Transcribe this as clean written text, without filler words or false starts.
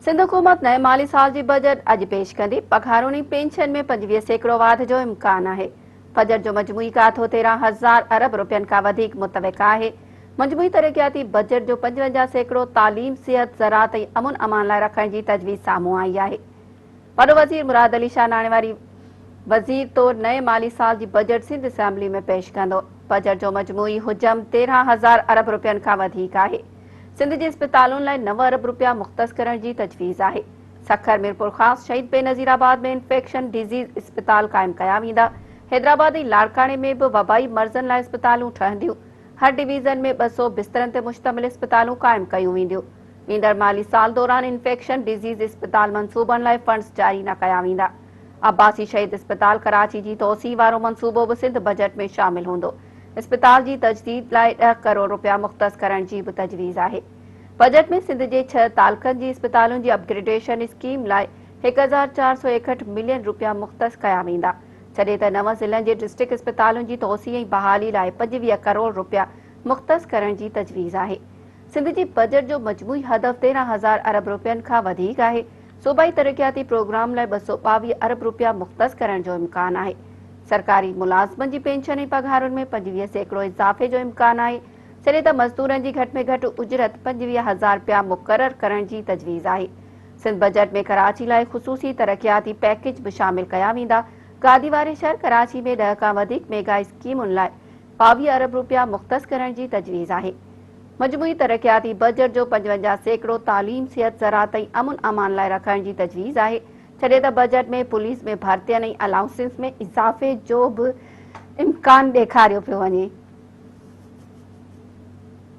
سنڌ حڪومت نئين مالي سال جي بجيٽ اڄ پيش ڪندي، پگهارن ۽ پينشن ۾ 25% واڌ جو امڪان آهي. بجيٽ جو مجموعي ڪاٿو 13,000 ارب رپين کان وڌيڪ متوقع آهي. مجموعي ترقياتي بجيٽ جو 55% تعليم، صحت، زراعت ۽ امن امان لاء رکڻ جي تجويز سامهون آئي آهي. وڏو وزير مراد علي شاهه ناڻي واري وزير طور نئين مالي سال جي بجيٽ سنڌ اسيمبلي ۾ پيش ڪندو. بجيٽ جو مجموعي حجم 13,000 ارب رپين کان وڌيڪ آهي. سنڌ جي اسپتالن لاء 9 ارب رپيا مختص ڪرڻ جي تجويز آهي. سکر، ميرپورخاص، شهيد بينظير آباد ۾ انفيڪشن ڊزيز اسپتال قائم ڪيا ويندا. حيدرآباد ۽ لاڙڪاڻي ۾ به وبائي مرضن لاء اسپتالون ٺهنديون. هر ڊويزن ۾ 200 بسترن تي مشتمل اسپتالون قائم ڪيون وينديون. ايندڙ مالي سال دوران انفيڪشن ڊزيز اسپتال منصوبن لاء فنڊز جاري نه ڪيا ويندا. عباسي شهيد اسپتال ڪراچي جي توسيع وارو منصوبو به سنڌ بجيٽ ۾ شامل هوندو. اسپتال جي تجديد لاء 10 ڪروڙ رپيا مختص ڪرڻ جي به تجويز آهي. بجيٽ ۾ سنڌ جي ڇهه تعلقن جي اسپتالن جي اپ گريڊيشن اسڪيم لاء 1461 ملين رپيا مختص ڪيا ويندا. جڏهن ته نون ضلعن جي ڊسٽرڪٽ اسپتالن جي توسيع ۽ بحالي لاء 25 ڪروڙ رپيا مختص ڪرڻ جي تجويز آهي. سنڌ جي بجيٽ جو مجموعي هدف 13,000 ارب رپين کان وڌيڪ آهي. صوبائي ترقياتي پروگرام لاء 222 ارب رپيا مختص ڪرڻ جو امڪان آهي. سرڪاري ملازمن جي پينشن ۽ پگهارن ۾ 25% اضافي جو امڪان آهي، جڏهن ته مزدورن جي گهٽ ۾ گهٽ اجرت 25,000 رپيا مقرر ڪرڻ جي تجويز آهي. سنڌ بجيٽ ۾ ڪراچي لاء خصوصي ترقياتي پيڪيج به شامل ڪيا ويندا. گادي واري شهر ڪراچي ۾ 10 کان وڌيڪ ميگا اسڪيمن لاء 22 ارب رپيا مختص ڪرڻ جي تجويز آهي. مجموعي ترقياتي بجيٽ جو 55% تعليم، صحت، زراعت ۽ امن امان لاء رکڻ جي تجويز آهي، جڏهن ته بجيٽ ۾ پوليس ۾ ڀرتين ۽ الائونسز ۾ اضافي جو به امڪان ڏيکاريو پيو وڃي.